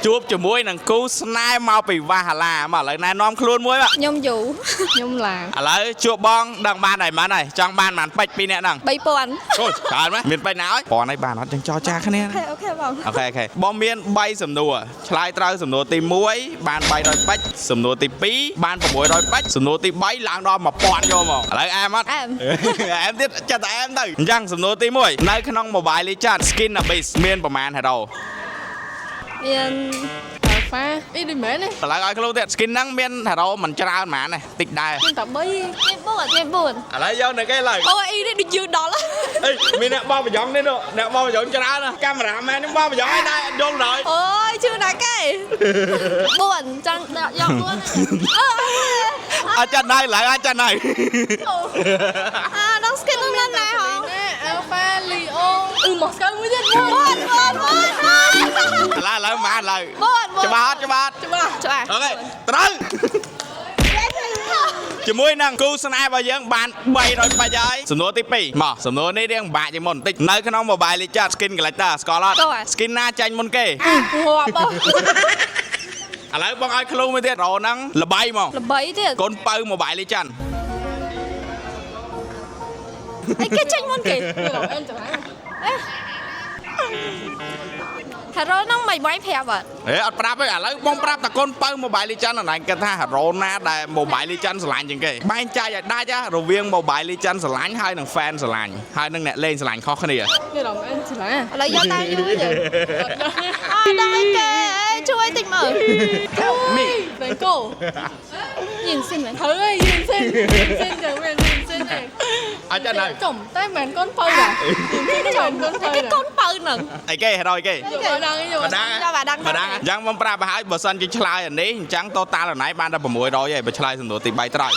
ជួបជាមួយនឹងគូស្នេហ៍មកពីវ៉ាហាឡាមកឥឡូវណែនាំខ្លួនមួយមក ខ្ញុំយូ ខ្ញុំឡា ឥឡូវជួបបងដឹងបានហើយមិនហើយចង់បានបានពេជ្រពីរនាក់ហ្នឹង 3000 អូច្រើនម៉េះមានពេជ្រណាអើយប៉នហើយបានអត់ចឹងចរចាគ្នា OK OK បង OK បងមាន3សំណួរឆ្លើយត្រូវសំណួរទី1បាន300ពេជ្រសំណួរទី2បាន600ពេជ្រសំណួរទី3ឡើងដល់1000យកមកឥឡូវអែមអត់ អែម អែមទៀតចិត្តតែអែមទៅអញ្ចឹងសំណួរទី1នៅក្នុង Mobile Legends Skin Abyss មានប្រមាណ hero មាន អាល់ហ្វាអីដូចមែនទេ ឥឡូវឲ្យ clue ទៀត skin ហ្នឹងមាន hero មិនច្រើនហ្មងទេតិចដែរ មានតែ3 មាន4មាន4 ឥឡូវយកនៅគេឡើយ អូអីនេះដូចយឺដល់ អេមានអ្នកបោះប្រយ៉ងនេះនោះអ្នកបោះប្រយ៉ងច្រើនណាស់កាមេរ៉ាមែននេះបោះប្រយ៉ងឲ្យដែរអត់យល់ដល់ អូយជឿណាគេ4ចង់ដាក់យក4អឺ អត់ចាត់ហើយឡើយអត់ចាត់ហើយ អាដល់ skin នឹងណាហ៎ ណាអាល់ហ្វាលីអូអឺមកស្គាល់មួយទៀត 4 4 4 ឥឡូវឥឡូវមកឥឡូវ 4 ច្បាស់អត់ច្បាស់អត់ ច្បាស់ ច្បាស់ OK ត្រូវជាមួយនឹងគូស្នេហ៍របស់យើងបាន300បាច់ហើយសំណួរទី2មកសំណួរនេះរៀងពិបាកជាងមុនបន្តិចនៅក្នុង Mobile Legends Skin Collector ស្គាល់អត់ Skin ណាចាញ់មុនគេ ងាប់អ ឥឡូវបងឲ្យ clue មួយទៀតរោហ្នឹងល្បីហ្មង ល្បីទៀត កូនពៅ Mobile Legends អីគេចេញមុនគេ អែមច្រា Hero ហ្នឹងមិនវាយប្រាប់អត់ ហេអត់ប្រាប់ទេឥឡូវបងប្រាប់តែកូនពៅ Mobile Legends អនឡាញគិតថា hero ណាដែល Mobile Legends ស្រឡាញ់ជាងគេបែងចែកឲ្យដាច់ណារវាង Mobile Legends ស្រឡាញ់ហើយនិង fan ស្រឡាញ់ហើយនិងអ្នកលេងស្រឡាញ់ខុសគ្នា នេះដល់អែមច្រា ឥឡូវយកតាមយូរទៅអត់ដឹងអីគេជួយតិចមើល មី បែងកូ យិនសិនមែន ត្រូវហើយយិនសិនយិនសិនចឹងមែនយិនសិនឯង អត់ចាត់ហើយ ចំតែមិនកូនពៅដែរយិនសិនមិនកូនពៅ គេកូនពៅហ្នឹង អីគេ hero អីគេ យកមកដល់យក បាដាង យកបាដាង បាដាងអញ្ចឹងបងប្រាប់ឲ្យហើយបើសិនជាឆ្លើយអានេះអញ្ចឹងតូតាល់ណៃបានតែ600ហើយបើឆ្លើយសំណួរទី3ត្រូវ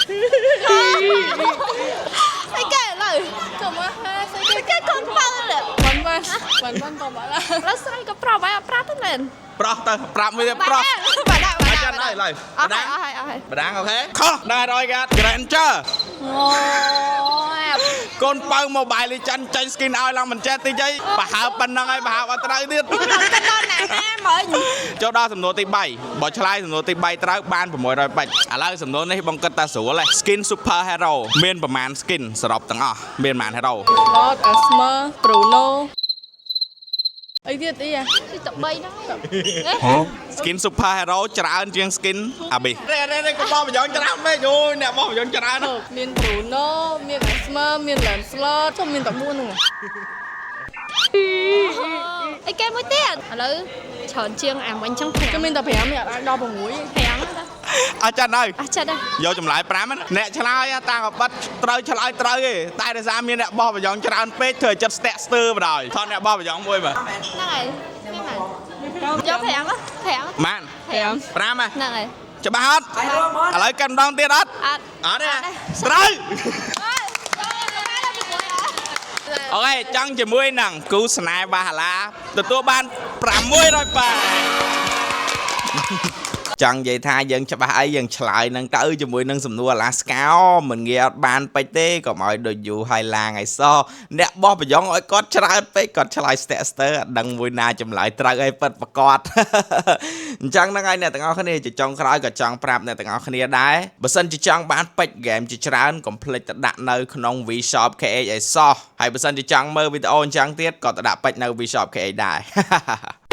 អីគេឥឡូវ ចំមកហាស្អីគេ គេកូនពៅនេះ វ៉ាន់វ៉ាន់វ៉ាន់វ៉ាន់ក៏មកឡា ឥឡូវស្រីក៏ប្រាប់ឲ្យអត់ប្រាប់ទេមែន ប្រោះទៅប្រាប់មួយទៀតប្រោះ បាដាក់បា អត់ ដាក់ ចាត់ហើយឡើយ អស់ បាដាង ហើយអស់ហើយអស់ហើយ បាដាង OK ខុសដល់100គេអត់ Granger អូ កូនពៅ Mobile Legends ចេញ skin ឲ្យឡើងមិនចេះតិចអីប្រហើបប៉ុណ្ណឹងហើយប្រហើបអត់ត្រូវទៀត យដល់កណ្ដល់ណាណាមើល ចូលដល់សំណួរទី3បើឆ្លើយសំណួរទី3ត្រូវបាន600បាច់ឥឡូវសំណួរនេះបងគិតថាស្រួលហ៎ Skin Super Hero មានប្រមាណ skin សរុបទាំងអស់មានប្រមាណ hero Lord Asma Bruno អីទៀតអីអា ទីតែ3ហ្នឹង Skin Super Hero ច្រើនជាង Skin Abyss រេរេរេកុំបោះប្រយោជន៍ច្រើនពេកអូយអ្នកបោះប្រយោជន៍ច្រើនណាស់ មាន Bruno មាន Asma មាន Lancelot ចុះមានតែ4ហ្នឹង អីគេមួយទៀតឥឡូវច្រើនជាងអាមិញចឹង5 ចុះមានតែ5ទេអត់អាចដល់6ទេ 5តា អត់ចាត់ហើយ អស់ចិត្តហើយ យកចម្លើយ5ណាអ្នកឆ្លើយតាំងក៏បាត់ត្រូវឆ្លើយត្រូវទេតែដោយសារមានអ្នកបោះប្រយោជន៍ច្រើនពេកធ្វើឲ្យចិត្តស្ទាក់ស្ទើរបដ ாய் ថតអ្នកបោះប្រយោជន៍មួយមើល ហ្នឹងហើយមានមែនយក5 5 ម៉ាន 5 5ហ៎ ហ្នឹងហើយ ច្បាស់អត់ឥឡូវកាន់ម្ដងទៀតអត់ អត់ អត់ទេត្រូវ OK ចង់ជាមួយនឹងគូស្នេហ៍បាហាឡាទទួលបាន600បាតចង់និយាយថាយើងច្បាស់អីយើងឆ្លើយនឹងទៅជាមួយនឹងសំណួរអាឡាស្កាមិនងាយអត់បានពេចទេកុំឲ្យដូចយូរហើយឡាងឲ្យសអ្នកបោះប្រយ៉ងឲ្យគាត់ច្រើនពេកគាត់ឆ្លើយស្ទាក់ស្ទើរអត់ដឹងមួយណាចម្លើយត្រូវឲ្យពិតប្រកប អញ្ចឹងហ្នឹងហើយអ្នកទាំងអស់គ្នាជាចុងក្រោយក៏ចង់ប្រាប់អ្នកទាំងអស់គ្នាដែរបើសិនជាចង់បានពេជ្រហ្គេមជាច្រើនកុំភ្លេចទៅដាក់នៅក្នុង V Shop KH ឲ្យសោះហើយបើសិនជាចង់មើលវីដេអូអញ្ចឹងទៀតក៏ទៅដាក់ពេជ្រនៅ V Shop KH ដែរ។